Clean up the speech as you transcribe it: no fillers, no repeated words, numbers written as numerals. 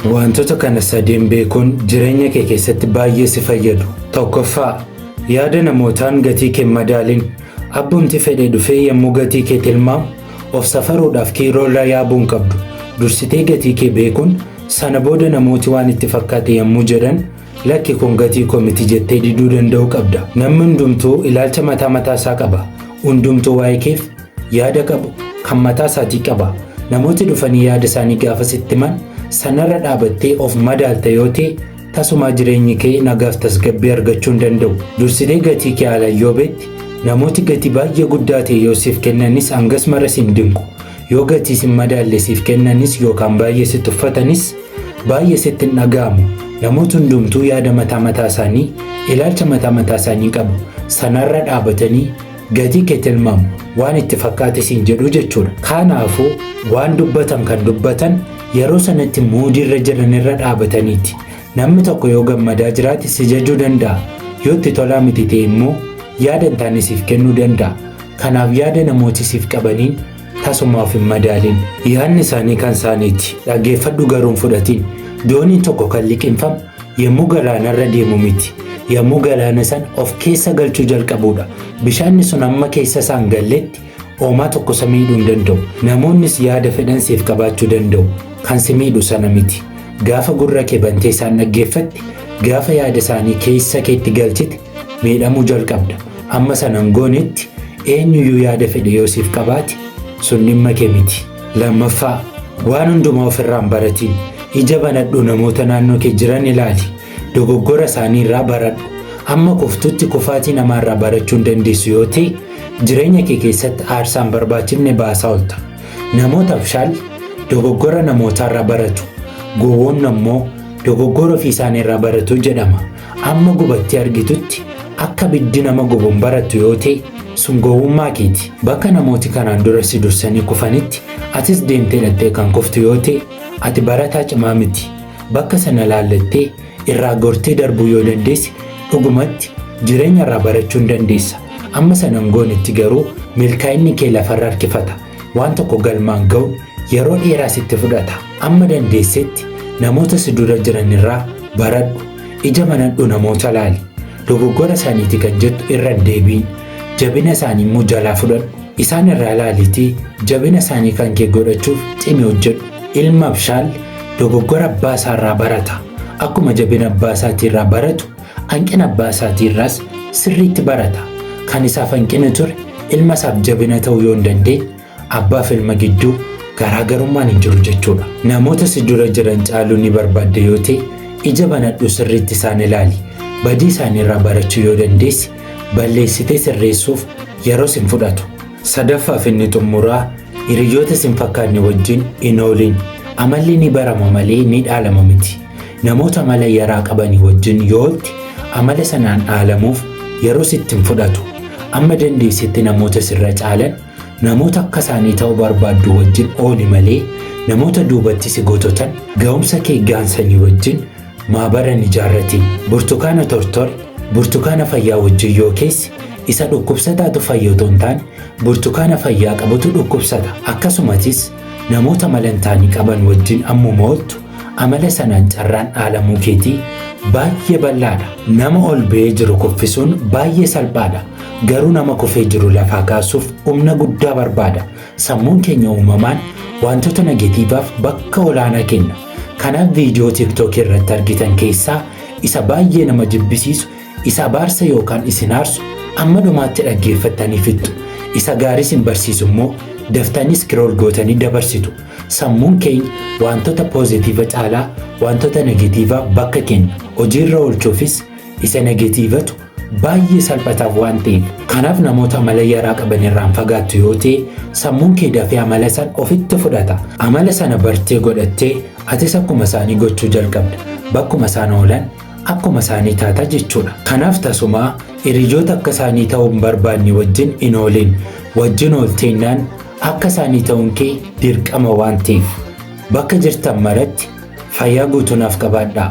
Wantoota kana sadeen beekuun jireenya kee keessatti baay'ee si fayyadu. Tokkoffaa, yaada namootaan gatii kee madaalin. Abbumti fedhe dhufee yommuu gatii kee tilmaamu of safaruudhaaf kiiloo irra yaabuu hin qabdu. Dursitee gatii kee beekuun sana booda namooti waan itti fakkaate yommuu jedhan lakki kun gatii koo miti jettee diduu danda'uu qabda. Namni hundumtuu ilaalcha mataa mataa isaa qaba. Hundumtuu waa'ee keef yaada qabu kan mataa isaatii qaba. Namooti dhufanii yaada isaanii gaafa sitti himan sanarra dhaabattee of madaalta yoo ta'e tasumaa jireenyi kee nagaaf tasgabbii argachuu hin danda'u. Dursitee gatii kee haalaan yoo beekte namooti gatii baay'ee guddaa ta'e yoo siif kennanis hangas mara si hin dinqu. Yoo gatii sin madaalle siif kennanis yookaan baay'ee si tuffatanis baay'ee sitti hin dhaga'amu. Namooti hundumtuu yaada mataa mataa isaanii, ilaalcha mataa mataa isaanii qabu. Sanarra dhaabatanii gatii kee tilmaamu. Waan itti fakkaate siin jedhu jechuudha. Kanaafuu waan dubbatan kan dubbatan yeroo sanatti muudiirra jiranirra dhaabataniiti. Namni tokko yoo gammadaa jiraate si jajuu danda'a. Yoo itti tolaa miti ta'e immoo yaada hin taane siif kennuu danda'a. Kanaaf yaada namooti siif qabaniin tasuma of hin madaalin. Yaadni isaanii kan isaaniiti. Dhaggeeffadhu garuu hin fudhatin. Dooniin tokko kan liqimfamu yommuu galaanarra deemu miti. Yommuu galaana sana of keessa galchuu jalqabudha. Bishaanni sun hamma keessa isaan galletti oomaa tokko isa miidhuu hin danda'u. Namoonnis yaada fedhan siif qabaachuu danda'u. Kan si miidhu sana miti. Gaafa gurra kee bantee isaan dhaggeeffatte, gaafa yaada isaanii keessa keetti galchite miidhamuu jalqabda. Amma sana hin goonetti eenyuyyuu yaada fedhe yoo siif qabaate sun dhimma kee miti. Lammaffaa, waan hundumaa ofirraa hin baratiin. Ija banadhuu namoota naannoo kee jiran ilaali. Dogoggora isaanii irraa baradhu. Amma kuftutti kufaatii namaa irraa barachuu hin dandeessu yoo ta'e, jireenya kee keessatti aarsaa hin barbaachifne baasaa oolta. Namoota abshaalli dogoggora namootaa irraa baratu. Gowwoonni ammoo dogoggora ofii isaanii irraa baratu jedhama. Amma gubattee argitutti akka abiddi nama gubu hin barattu yoo ta'e sun gowwummaa keeti. Bakka namooti kanaan dura si dursanii kufanitti atis deemtee dhattee kan kuftu yoo ta'e ati barataa cimaa miti. Bakka sana laallattee irraa gortee darbuu yoo dandeesse dhugumatti jireenya irraa barachuu hin dandeessa. Amma sana hin goonetti garuu milkaa'inni kee lafarra harkifata. Waan tokko galmaan ga'uun yeroo dheeraa sitti fudhata. Amma dandeessetti namoota si dura jiran irraa baradhu. Ija banadhu namoota laali. Dogoggora isaaniiti kan jettu irra hin deebiin. Jabina isaanii immoo jalaa fudhadhu. Isaan irraa laaliitii jabina isaanii kan kee godhachuuf cimi hojjedhu. Ilma abshaalli dogoggora abbaa isaa irraa barata. Akkuma jabina abbaa isaatii irraa baratu, hanqina abbaa isaatii irraas sirriitti barata. Kan isaaf hanqina ture ilma isaaf jabina ta'uu yoo hin dandeenye, abbaaf ilma gidduu garaagarummaan hin jiru jechuudha. Namoota si dura jiran caaluu ni barbaadda yoo ta'e, ija banadhuu sirriitti isaan ilaali. Badii isaanii irraa barachuu yoo dandeesse, balleessitee sirreessuuf yeroo sin fudhatu. Sadaffaaf inni xumuraa hiriyoota sin fakkaanne wajjin hin oolin. Amalli ni barama malee ni dhaalama miti. Namoota amala yaraa qabanii wajjin yoo oolte amala sanaan dhaalamuuf yeroo sitti hin fudhatu. Amma dandeessetti namoota sirra caalan namoota akka isaanii ta'uu barbaaddu wajjin ooli malee namoota duubatti si gototan ga'umsa kee gaansanii wajjin maabara hin ijaarratiin. Burtukaana tortore burtukaana fayyaa wajjin yoo keesse isa dhukkubsataatu fayya otoo hin taane burtukaana fayyaa qabutu dhukkubsata. Akkasumatis namoota amala hin taane qaban wajjin ammuma ooltu amala sanaan carraan dhaalamuu keetii baay'ee bal'aadha. Nama ol ba'ee jiru kuffisuun baay'ee salphaadha. Garuu nama kufee jiru lafaa kaasuuf humna guddaa barbaada. Sammuun keenya uumamaan wantoota negatiivaaf bakka olaanaa kenna. Kanaaf viidiyoo TikTok irratti argitan keessaa isa baay'ee nama jibbisiisu, isa abaarsa yookaan isin aarsu amma dhumaatti dhaggeeffattanii fixxu. Isa gaarii isin barsiisu immoo daftanii scroll gootanii dabarsitu. Sammuun keenya wantoota poozitiiva caalaa wantoota negatiivaa bakka kenna. Hojiirra oolchuufis isa negatiivatu baay'ee salphataaf waan ta'eef. Kanaaf namoota amala yaraa qaban irraan fagaattu yoo ta'e sammuun kee dafee amala sana ofitti fudhata. Amala sana bartee godhattee atis akkuma isaanii gochuu jalqabda. Bakkuma isaan oolan akkuma isaanii taata jechuudha. Kanaaf tasumaa hiriyoota akka isaanii ta'uu hin barbaanne wajjin hin oolin. Wajjin oolteennaan akka isaanii ta'uun kee dirqama waan ta'eef. Bakka jirtan maratti fayyaa guutuu naaf qabaadhaa.